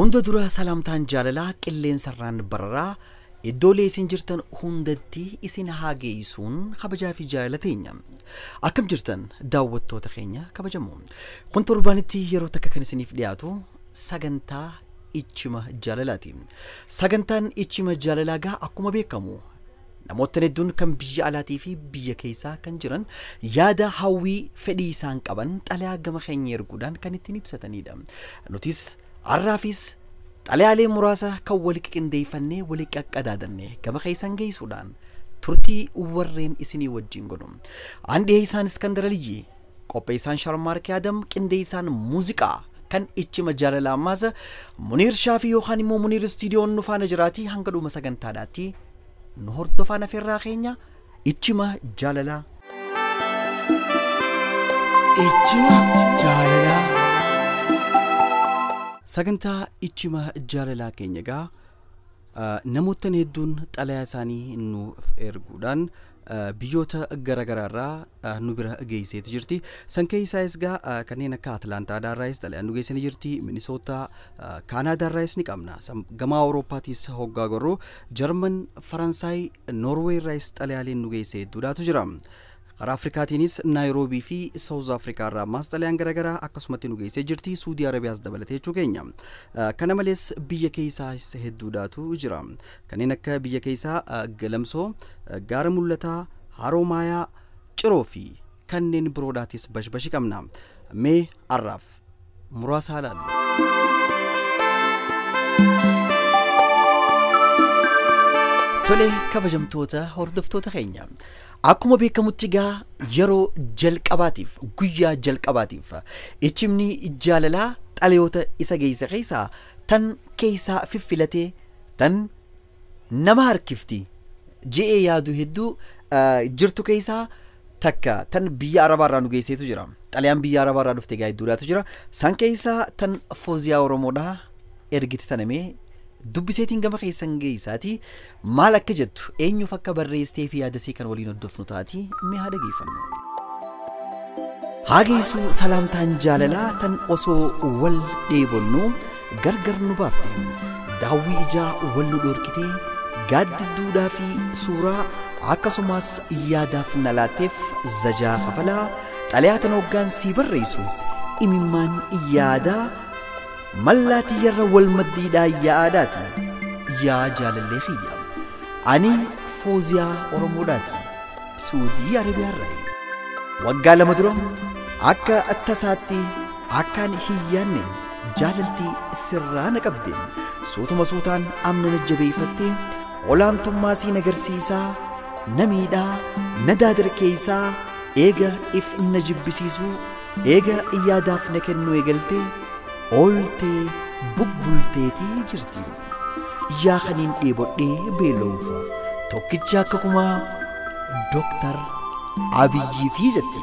Hunda dura salamtaan jaalalaa qilleensarraan bararaa iddoolee isin jirtan hundatti isin haa geessuun kabajaa fi jaalala teenya. Akkam jirtan daawwattoota keenya kabajamoo. Kun torbaanitti yeroo takka kan isiniif dhiyaatu sagantaa Ichima Jaalalaati. Sagantaan Ichima Jaalalaa gaa akkuma beekamu namoota hedduun kan biyya alaatii fi biyya keessaa kan jiran yaada hawwii fedhii isaan qaban xalayaa gama keenya erguudhaan kan ittiin ibsatanidha. Nutis har'aafis xalayaalee muraasa kan walitti qindeeffannee walitti qaqqadaadannee gama keessan geessuudhaan turtii warreen isinii wajjin godhu. An dhiyeessaan Iskandar Aliyyii, qopheessaan Sharmaarkee Adam, qindeessaan muuziqaa kan Ichima Jaalalaa ammaas Muniir Shaafii yookaan immoo Muniir Istiidiyoon nu faana jiraatii hanga dhuma sagantaadhaatti nu hordofaan afeerraa keenya Ichima Jaalalaa. Ichima Jaalalaa. Sagantaa Ichima Jaalalaa keenya egaa namoota hedduun xalayaa isaanii nuuf erguudhaan biyyoota garaagaraarraa nu bira geesseeti jirti. San keessaas egaa kanneen akka Atlaantaadhaarraayis xalayaan nu geessanii jirti. Minisootaa, Kaanaadaarraayis ni qabna. Gama Awurooppaatiis hoggaa gorru Jarman, Faransaay, Noorweeyirraayis xalayaaleen nu geesse hedduudhaatu jira. Karaa Afrikaatiinis Naayiroobii fi Saawuz Afrikaa irraa ammaas xalayaan garaagaraa akkasumatti nu geessee jirti. Suudii Arabiyaas dabalatee jechuu keenya. Kana malees biyya keessaas hedduudhaatu jira. Kanneen akka biyya keessaa Galamsoo, Gaara Mul'ataa, Haroo Maayaa, Ciroo fi kanneen biroodhaatis bashbashi qabna. Mee har'aaf muraasa ilaallu. Tole kabajamtoota hordoftoota keenya. Akkuma beekamutti egaa yeroo jalqabaatiif guyyaa jalqabaatiif ichimni jaalalaa xalayoota isa geesse keessaa tan keessaa fiffilatee tan nama harkifti je'ee yaadu hedduu jirtu keessaa takka tan biyya Arabaarraa nu geesseetu jira. Xalayaan biyya Arabaarraa dhufte egaa hedduudhaatu jira. San keessaa tan Fooziyaa Oromoodhaa ergite tanamee dubbiseetiin gama keessan geessaati maal akka jettu eenyuuf akka barreessitee fi yaadasii kan waliin hordofnu taati mee haa dhageeffannu. Haa geessu salaamtaan jaalalaa tan osoo wal dheebonnu gargar nu baafte daawwii ijaa wal nu dhorkitee gaaddidduudhaa fi suuraa akkasumas yaadaaf na laatteef zajaa kafalaa xalayaa tan hoggaan sii barreessu imimmaan yaadaa mallaatii yarra wal maddiidhaa yaadaati yaa jaalallee kiyya. Ani Fooziyaa Oromoodhaati Suudii Arabiyaarraa. Waggaa 2 dura akka tasaatti akkaan hin yaadne jaalaltii sirraa na qabde suutuma suutaan amna na jabeeffattee olaantummaa siin agarsiisaa na miidhaa na daadarkeessaa eega if na jibbisiisuu eega yaadaaf na kennuu eegaltee ooltee bubbulteetii jirti. Yaa kaniin dheebodhee beela'uufa tokkicha akka kumaa Dooktar Abiyyii fi jetti.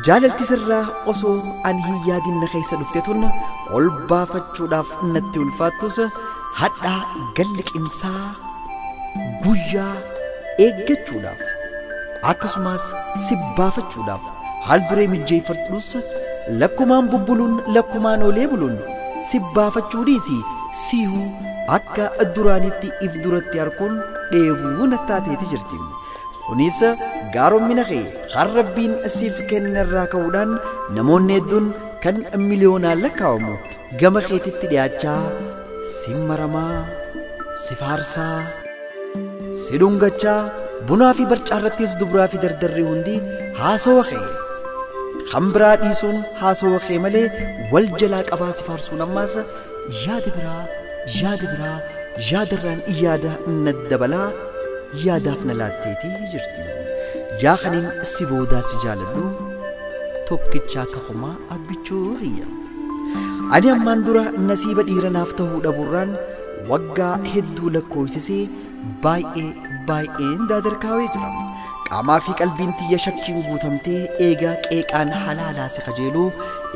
Jaalalti sirraa osoo ani hin yaadin na keessa dhufte tun ol baafachuudhaaf natti ulfaattus hadhaa galli qimsaa guyyaa eeggachuudhaaf akkasumas si baafachuudhaaf haal duree mijjeeffadhus lakkumaan bubbuluun lakkumaan olee buluun si baafachuu dhiisi siihuu akka duraanitti if duratti harkuun dheebuu nattaateeti jirti. Kunis gaaromina kee kan Rabbiin siif kennerraa ka'uudhaan namoonni hedduun kan miliyoonaan lakkaa'amu gama keetitti dhiyaachaa si maramaa, si faarsaa, si dhungachaa bunaa fi barcaarrattis dubraa fi dardarri hundi haasawa kee kan biraa dhiisuun haasawa kee malee wal jalaa qabaa si faarsuun ammaas yaada biraa yaada biraa yaadarraan yaada na dabalaa yaadaaf na laatteetii jirti. Yaa kaniin si boodaa si jaaladhu tokkicha akka kumaa abbichuu kiyya. Ani ammaan dura nasiiba dhiira naaf ta'uu dhabuurraan waggaa hedduu lakkoofsisee baay'ee baay'een daadarkaawee jira. Qaamaa fi qalbiin tiyya shakkiin guutamtee eega qeeqaan halaalaa si kajeeluu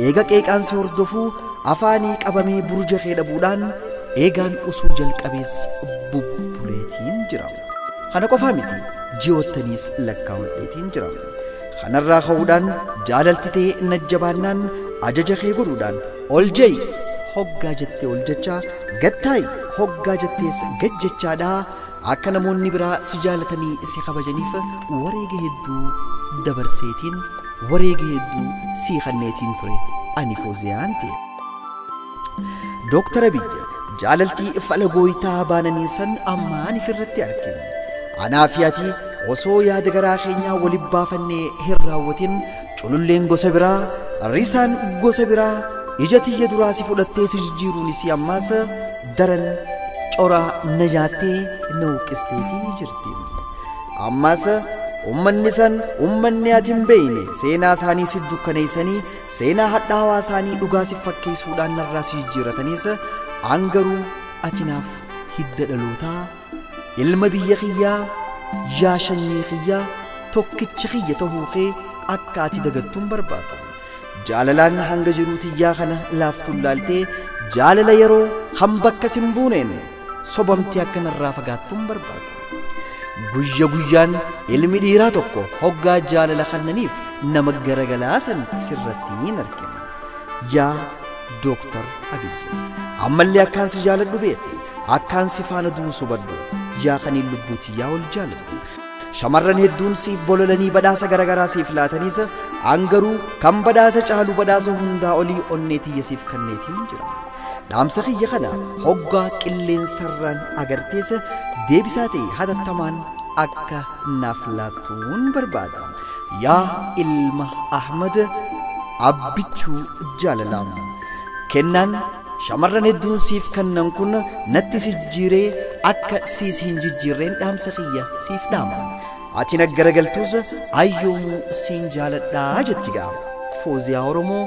eega qeeqaan si hordofuu afaanii qabamee burja kee dhabuudhaan eegaan usuu jalqabees bubbuleetiin jira. Kana qofaa miti ji'oottaniis lakkaawwadheetiin jira. Kanarraa ka'uudhaan jaalalti ta'e na jabaannaan ajaja kee godhuudhaan ol je'i hoggaa jettee ol jechaa, gattaayi hoggaa jettees gad jechaadhaa akka namoonni biraa si jaalatanii si kabajaniif wareega hedduu dabarseetiin wareega hedduu si kanneetiin ture ani Fooziyaan ta'e. Dooktar Abiy jaalaltii fala gooyitaa baananii san ammaan ifirratti arginu. Anaa fi ati osoo yaada garaa keenyaa waliin baafannee hin raawwatin cululleen gosa biraa, risaan gosa biraa ija tiyya duraa si fudhattee si jijjiiruunis ammaas daran coraa na nyaattee na huqqisteetii jirti. Ammaas ummanni san ummanni ati hin beekne seenaa isaanii si dukkaneessanii seenaa hadhaawaa isaanii dhugaa si fakkeessuudhaan narraa si jijjiirataniis an garuu ati naaf hidda dhalootaa ilma biyya kiyyaa yaa shanyii kiyyaa tokkicha kiyya ta'uu kee akka ati dagattuun barbaadu. Jaalalaan hanga jiruu tiyyaa kana laaftuun laaltee jaalala yeroo hamba akkas hin buuneen sobamtee akka narraa fagaattuun barbaadu. Guyya guyyaan ilmi dhiiraa tokko hoggaa jaalala kannaniif nama garagalaasan sirratti hin arginu. Yaa Dooktar Abiy, ammallee akkaan si jaaladhu beeku, akkaan si faana duusu baddu, yaa kaniin lubbuu tiyyaa ol jaaladhu. Shamarran hedduun siif bololanii badhaasa garagaraa siif laataniis an garuu kan badhaasa caalu badhaasa hundaa olii onnee tiyya siif kanneetiin jira. Dhaamsa kiyya kana hoggaa qilleensarraan agartees deebisaa ta'e hatattamaan akka naaf laattuun barbaada. Yaa ilma Ahmad Abbichuu jaalalaa. Kennaan shamarran hedduun siif kennan kun natti si jijjiiree akka siis hin jijjiirreen dhaamsa kiyya siif dhaama. Ati na garagaltuus ayyoomuu siin jaaladhaa jetti gaa. Fooziyaa Oromoo,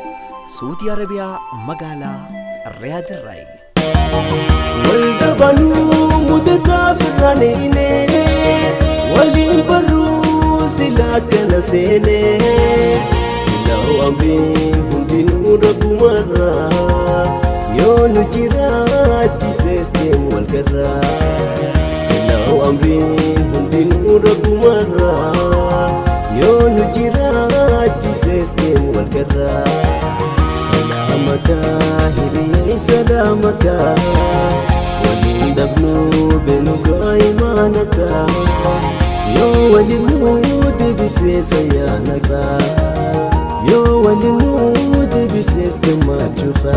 Suudii Arabiyaa, magaalaa Riyaadirraayi. Waldabaluu mudataa firraaniine waliin barruu silaa kana seenee silaa amriin hundinuu rabbumarraa yoo nu jiraachisees deemu wal garraa silaa amriin hundinuu rabbumarraa yoo nu jiraachisees deemu wal garraa. Salamata hiriye salamata waliin dhabnuu beenugaa imaanata yoo waliin nuu deebisees ayyaanaqa yoo waliin nuu deebisees gammachuuqa.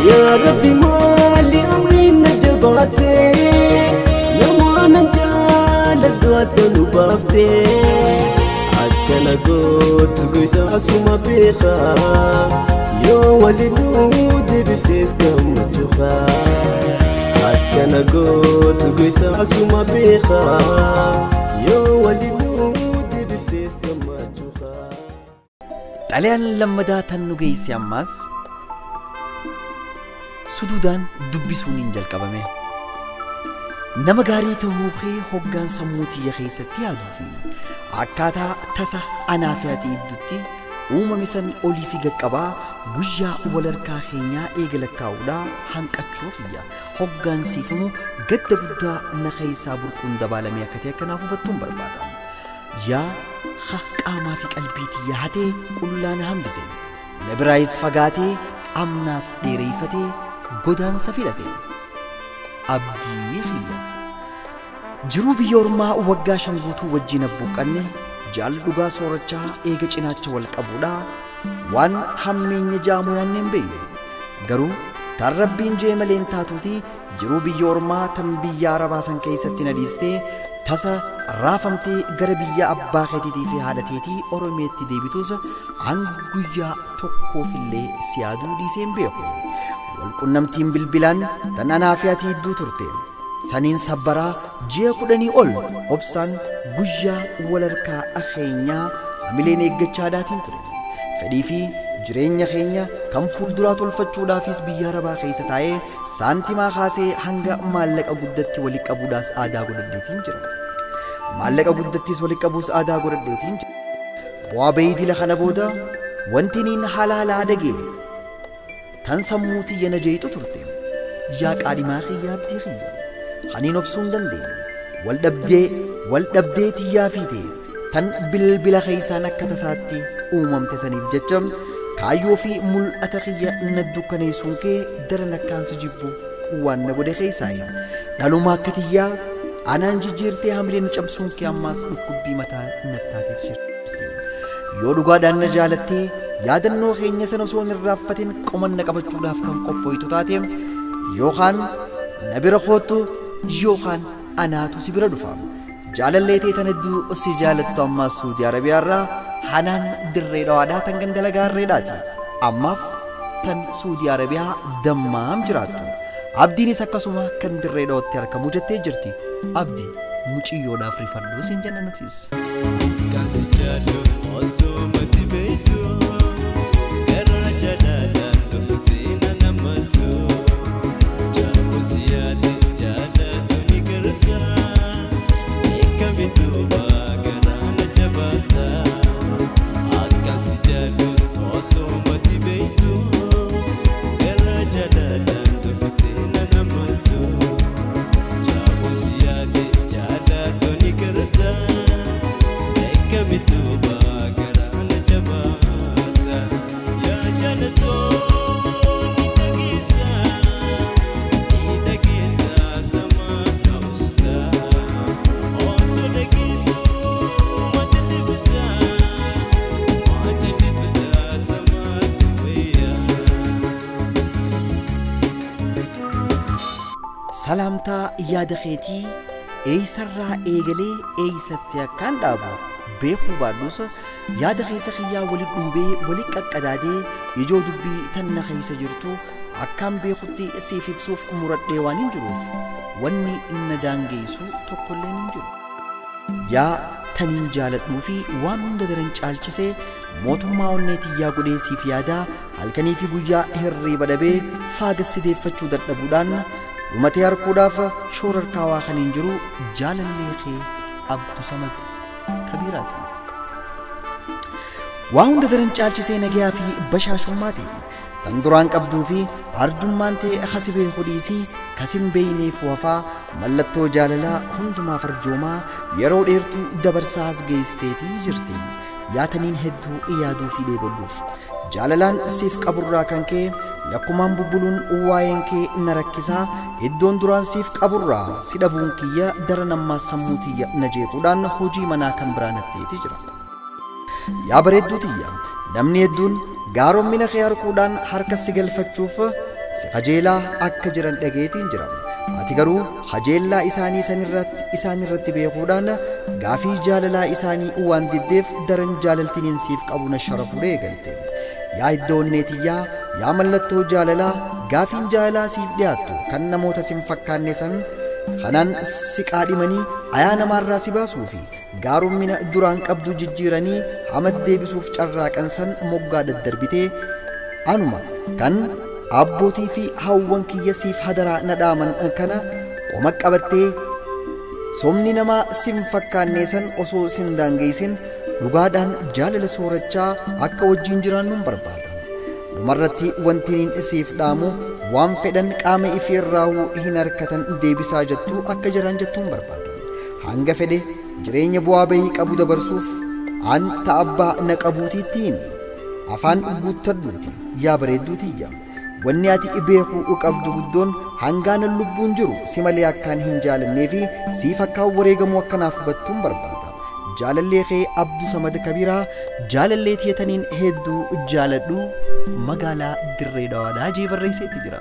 Yaa Rabbi maali amriin na jabaate namoota jaaladhu adda nu baafte akkana gootu goytaa suma beeka yoo waliin nuu deebitees gammachuuqa akkana gootu goytaa suma beeka yoo waliin nuu deebitees gammachuuqa. Xalayaan lammadaa tan nu geesse ammaas suduudaan dubbisuun hin jalqabame. Nama gaarii ta'uu kee hoggaan sammuu tiyya keessatti yaaduu fi akkaataa tasa anaa fi ati idduutti uumame san olii fi gaqqabaa guyyaa walharkaa keenyaa eega lakkaa'uudhaa hanqachuu kiyya. Hoggaan siifamu gadda guddaa na keessaa burquun dabaalamee akka ta'e akkanaaf hubattuun barbaada. Yaa qaamaa fi qalbii tiyya hatee qullaa na hambise. Na biraayis fagaatee amnaas dheereeffatee godaansa filate. Abdii kiyya. Jiruu biyya ormaa waggaa 5 guutuu wajjin abbuuqqanne jaalala dhugaa soorachaa eega cinaacha wal qabuudhaa waan hammeenya jaamu yaannee hin beekne. Garuu tan rabbiin jee maleen taatuutii jiruu biyya ormaa tan biyya arabaa san keessatti na dhiistee tasa raafamtee gara biyya abbaa keetiitii fi haadha teetii Oromiyaatti deebituus an guyyaa tokkoofillee si yaaduu dhiisee hin beeku. Walqunnamtiin bilbilaan tan anaa fi ati hedduu turte. Saniin sabbaraa ji'a 10 ol obsaan guyyaa walharkaa keenyaa hamileen eeggachaadhaatiin ture. Fedhii fi jireenya keenya kan fuulduraa tolfachuudhaafis biyya arabaa keessa taa'ee saantimaa kaasee hanga maallaqa guddatti walitti qabuudhaas aadaa godhadheetiin jira. Maallaqa guddattis walitti qabuus aadaa godhadheetiin jira. Bu'aa bayii dila kana booda wanti niin haala haalaa dhagee tan sammuu tiyya na jeeqxu turte. Yaa qaadhimaa kiyya abdii kiyya haniin obsuu hin dandeenye wal dhabdee tiyyaa fiite tan bilbila keeysaan akka tasaatti uumamte saniif jecha kaayyoo fi mul'ata kiyya na dukkaneessuun kee daran akkaan si jibbu waan na godhe keeysaayi dhaluma akka tiyyaa anaan jijjiirtee hamileen cabsuun kee ammaas dhukkubbii mataa nattaateeti jirti. Yoo dhugaadhaan na jaalattee yaadannoo keenya sana osoo hin irraanfatin qomanna qabachuudhaaf kan qophooytu taate yookaan na bira koottu yookaan anaatu si bira dhufa. Jaalallee ta'e tan hedduu si jaalattu ammaas Suudii Arabiyaarraa hanaan dirree dhawaadhaa tan ganda lagaarreedhaati. Ammaaf tan Suudii Arabiyaa dammaam jiraattu. Abdiinis akkasuma kan dirree dhawatti argamu jettee jirti. Abdii muciyyoodhaaf rifadhuu siin jenna nutis. Kan si jaallu osoo mati beektu garaa jaalalaan dhuftee na namatu jaallu si yaade jaalatu ni garta beekame duuba garaa na jabaata. Akkan si jaallu osoo mati beektu garaa jaalalaan dhuftee na namatu jaallu si yaade jaalatu ni garta. Duuba garaa na jabaata yaa jaalatoo ni dhageessa sama na usta osoo dhageessu ma jal'ifta sama tuwayyaa. Salaamtaa yaada keetii eeysarraa eegalee eeysatti akkaan dhaabu beekuu baadhus yaada keessa kiyyaa wali dhuubee wali qaqqadaadee ijoo dubbii tanna keessa jirtu akkaan beekutti siif ibsuuf muradhee waan hin jiruuf wanni na daangeessu tokkolleen hin jiru. Yaa taniin jaaladhuu fi waan hunda daran caalchisee mootummaa onnee tiyyaa godhee siif yaadaa halkanii fi guyyaa hirriiba dhabee faagassi deeffachuu dadhabuudhaan dhumatee harkuudhaaf shoorarkaawaa kan hin jiru jaalallee kee Abdu Samad Kabiiraati. Waa hunda daran caalchisee nagayaa fi bashaashummaa ta'e tan duraan qabduu fi arjummaan ta'e hasibee hudhiisii kasin beeyneef wafaa mallattoo jaalalaa hundumaaf arjoomaa yeroo dheertuu dabarsaa as geessisteetii jirti. Yaataniin hedduu yaaduu fi dheebodhuuf jaalalaan siif qaburraa kan ka'e lakkumaan bubbuluun waa'een kee na rakkisaa iddoon duraan siif qaburraa si dhabuun kiyya daran ammaa sammuu tiyya na jeequudhaan hojii manaa kan biraa natteeti jira. Yaa bareedduu tiyya namni hedduun gaaroommina kee harkuudhaan harka si galfachuuf si qajeelaa akka jiran dhageetiin jira. Ati garuu qajeellaa isaanii isaanirratti beekuudhaan gaafii jaalalaa isaanii waan diddeef daran jaalaltiniin siif qabu na sharafuudhee eegalte. Yaa iddoo onnee tiyyaa yaa mallattoo jaalalaa gaafiin jaalalaa siif dhiyaattu kan namoota sin fakkaanne san kanaan si qaadhimanii ayaa namaarraa si baasuu fi gaaroommina duraan qabdu jijjiiranii hamad deebisuuf carraaqan san moggaa daddarbitee anuma kan abbootii fi hawwan kiyya siif hadaraa na dhaaman kana qoma qabattee somni namaa sin fakkaanne san osoo sin daangeessin dhugaadhaan jaalala soorachaa akka wajjin jiraannuun barbaada. Dhumarratti wanti niin siif dhaamu waan fedhan qaama ifii irraa hin harkatan deebisaa jettu akka jiran jettuun barbaada. Hanga fedhe jireenya bu'aa bahii qabu dabarsuuf an abbaa na qabuutiitti himi. Afaan guuttadhuuti yaa bareedduu tiyya. Wanni ati beekuu qabdu guddoon hangaan lubbuun jiru si malee akkaan hin jaalannee fi siif akkaan wareegamuu akkanaaf hubattuun barbaada. Jaalallee kee Abduu Samad Kabiiraa jaalallee tiyataniin hedduu jaaladhu magaalaa Dirree Dhawaadhaa jee barreesseetti jira.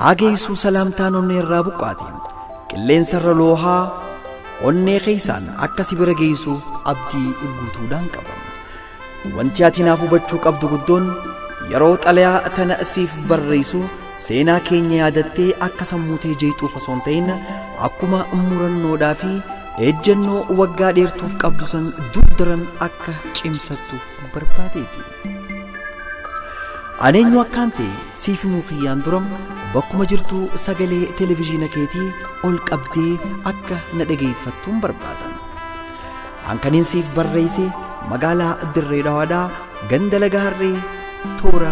Haa geessuu salaamtaan onnee irraa buqqaate. Qilleensarra loohaa onnee keessaan akka si bira geessu abdii guutuudhaan qaba. Wanti ati naaf hubachuu qabdu guddoon yeroo xalayaa tana siif barreessu seenaa keenya yaadattee akka sammuu tee jeetuuf osoo hin ta'in akkuma murannoodhaa fi ejjennoo waggaa dheertuuf qabdu san dur daran akka cimsattu barbaadeeti. Ani eenyu akkaan ta'e siif himuu kiyyaan dura bakkuma jirtu sagalee televezyiina keetii ol qabdee akka na dhageeffattuun barbaada. An kaniin siif barreesse magaalaa Dirree Dhawaadhaa ganda Laga Harree toora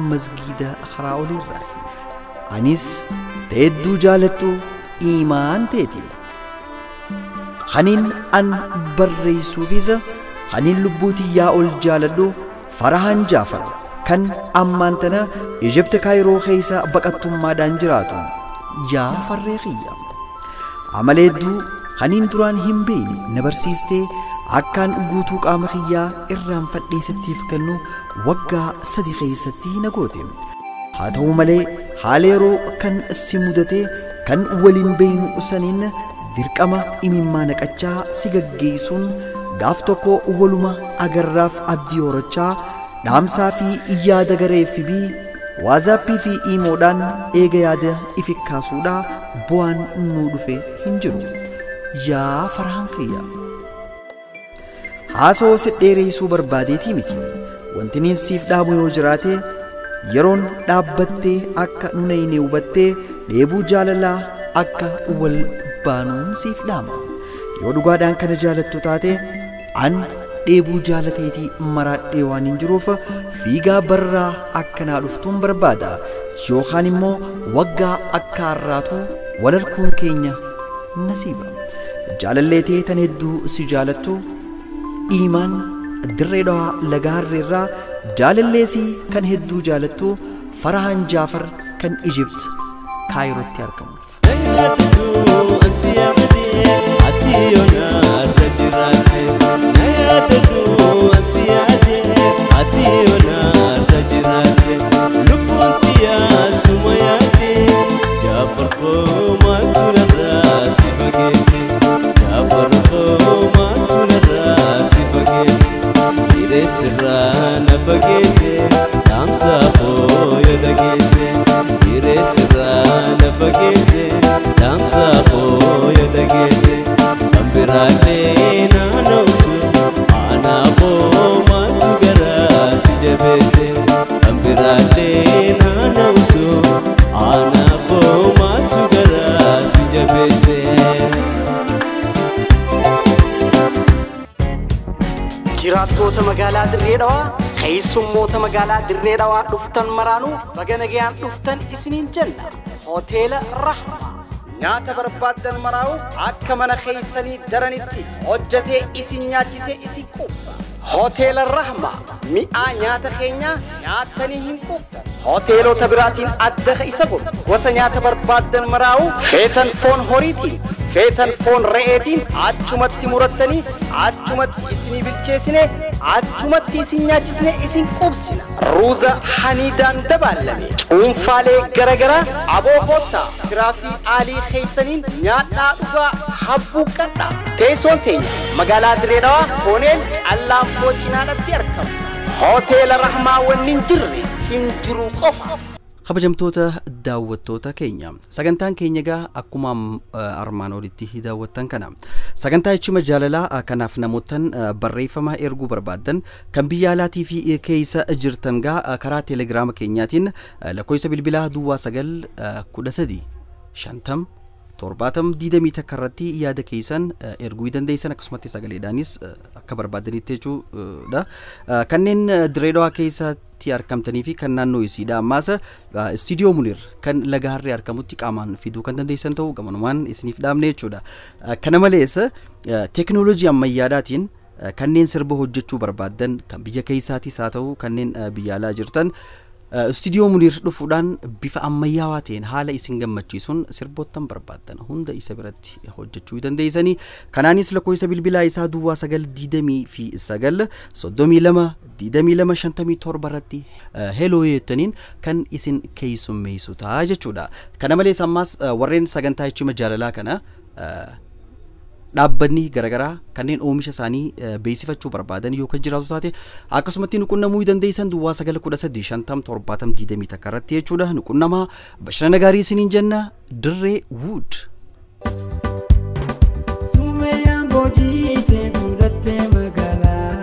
masgiida karaa oliirraa. Anis hedduu jaalattu imaan teeti. Kaniin an barreessuufis kaniin lubbuu tiyyaa ol jaaladhu Farahaan Jaafar kan ammaan tana Ijipti Kaayiroo keessa baqattummaadhaan jiraatu yaa farree kiyya. Amala hedduu kaniin duraan hin beekne na barsiistee akkaan guutuu qaama kiyyaa irraanfadhee sittiif kennu waggaa 3 keessatti na goote. Haa ta'u malee haala yeroo kan si mudate kan waliin beeknu saniin dirqama imimmaa naqachaa si gaggeessuun gaaf tokko waluma agarraaf abdii horachaa dhaamsaa fi yaada garee FB waazaappii fi iimoodhaan eega yaada ifi kaasuudhaa bu'aan nuu dhufe hin jiru. Yaa Farahaan kiyya. Haasawoo si dheereessuu barbaadeetii miti. Wanti niin siif dhaamu yoo jiraate yeroon dhaabbattee akka nunayne hubattee dheebuu jaalalaa akka wal baanuun siif dhaama. Yoo dhugaadhaan kana jaalattu taate an dheebuu jaalateetii maraadhee waan hin jiruuf fiigaa barraa akkanaa dhuftuun barbaada. Yookaan immoo waggaa akka har'aatu wal arguun keenya nasiiba. Jaalalleetee tan hedduu si jaalattu Imaan Dirree Dhawaa Laga Harreerraa jaalalleesii kan hedduu jaalattu Farahaan Jaafar kan Ijipt Kaayirootti argamu. Jiraattoota magaalaa Dirree Dhawaa, keessummoota magaalaa Dirree Dhawaa dhuftan maraanuu baga nagayaan dhuftan isiniin jenna. Hoteela Rahmaa nyaata barbaaddan maraa'u akka mana keessanii daranitti hojjetee isin nyaachisee isin quubsa. Hoteela Rahmaa mi'aa nyaata keenyaa nyaattanii hin quuftan. Hoteelota biraatiin adda isa godhu gosa nyaata barbaaddan maraa'u feetan foon horiitiin feetan foon re'eetiin achumatti murattanii achumatti isinii bilcheessine achumatti isin nyaachisne isin quubsina. Ruuza haniidaan dabalame cuunfaalee garagaraa aboo koottaa tiraafii aalii keessaniin nyaadhaa dhugaa habbuu qadhaa. Teessoon teenya magaalaa Dirree Dhawaa Kooneel Allaanfoo cinaadhatti argamu. Hoteela Rahmaa wanni hin jirre hin jiru qofa. Kabajamtoota daawwattoota keenya sagantaan keenya egaa akkuma armaan olitti daawwattan kana sagantaa jechuma jaalalaa kanaaf namootan barreeffama erguu barbaaddan kan biyya alaatii fi keessa jirtan gaa karaa teelegiraama keenyaatiin lakkoofsa bilbilaa duwwaa 9 13 50 70 21 irratti yaada keessan erguu dandeessan akkasumatti sagaleedhaanis akka barbaadanitti jechuudha. Kanneen Dirree Dhawaa keessatti argamtanii fi kan naannoo isiidha ammaas istiidiyoo Munir kan Laga Harree argamutti qaamaan fiduu kan dandeessan ta'uu gamanumaan isiniif dhaamne jechuudha. Kana malees teekinooloojii ammayyaadhaatiin kanneen sirba hojjechuu barbaaddan kan biyya keessaatis haa ta'u kanneen biyya alaa jirtan Istuudiyoo Muniir dhufuudhaan bifa ammayyaawaa ta'een haala isin gammachiisuun sirboottan barbaaddan hunda isa biratti hojjechuu dandeessanii. Kanaanis lakkoofsa bilbilaa isaa 0929 32 22 57 irratti heloo jettaniin kan isin keessummeessu ta'a jechuudha. Kana malees ammaas warreen sagantaa jechuma jaalalaa kana dhaabbanni garaagaraa kanneen oomisha isaanii beeksifachuu barbaadan yoo kan jiraatu taate akkasumatti nu qunnamuu dandeessan 0913 50 70 21 irratti jechuudha. Nu qunnamaa, bashannana gaarii isiniin jenna. Dirree Wood. Sumeeyaan boojiitee fudhattee magaalaa.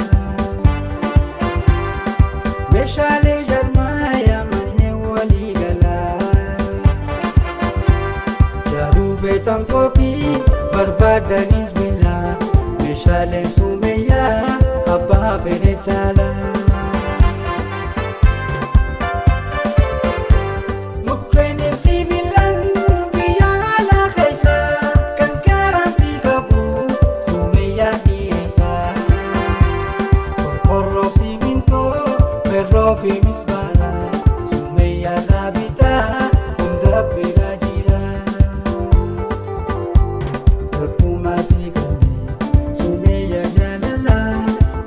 Meeshaalee jarmaayaa manneen walii galaa. Jaruu beektan kookii barbaadanis bilaa. Meeshaaleen sumeeyyaa abbaa fedhe caalaa. Mukkeen ibsi bilaan biyya alaa keessa kan garantii qabu sumeeyyaa dhiyeessa. Qorqorroo simintoo ferroo fi mismaara sumeeyyaa dhaabitaa hunda bira jira. Akkuma si kanneen sumeeyyaa jaalalaa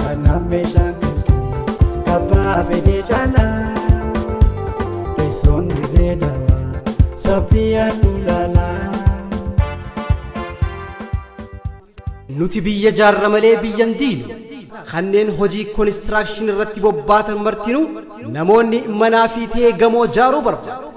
kanaaf meeshaan kalqee kabbaa fedhe caalaa. Teessoon dirree dawaa saffiyaan ulaalaa. Nuti biyya jaarra malee biyyan diinu. Kanneen hojii koonistiraakshini irratti bobbaatan martinuu namoonni manaa fi ta'ee gamoo jaaruu barbaadu.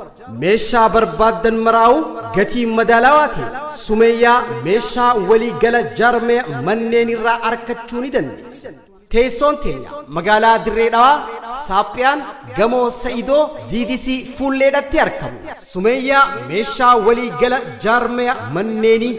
Meeshaa barbaaddan maraa'u gatii madaalawaa ta'e sumeeyyaa meeshaa walii gala jaarmee manneen irraa argachuu ni dandeessa. Teessoon teenya magaalaa Dirree Dhawaa Saaphiyaan gamoo Sa'idoo DDC fuulleedhatti argamu. Sumeeyyaa meeshaa walii gala jaarmee manneenii.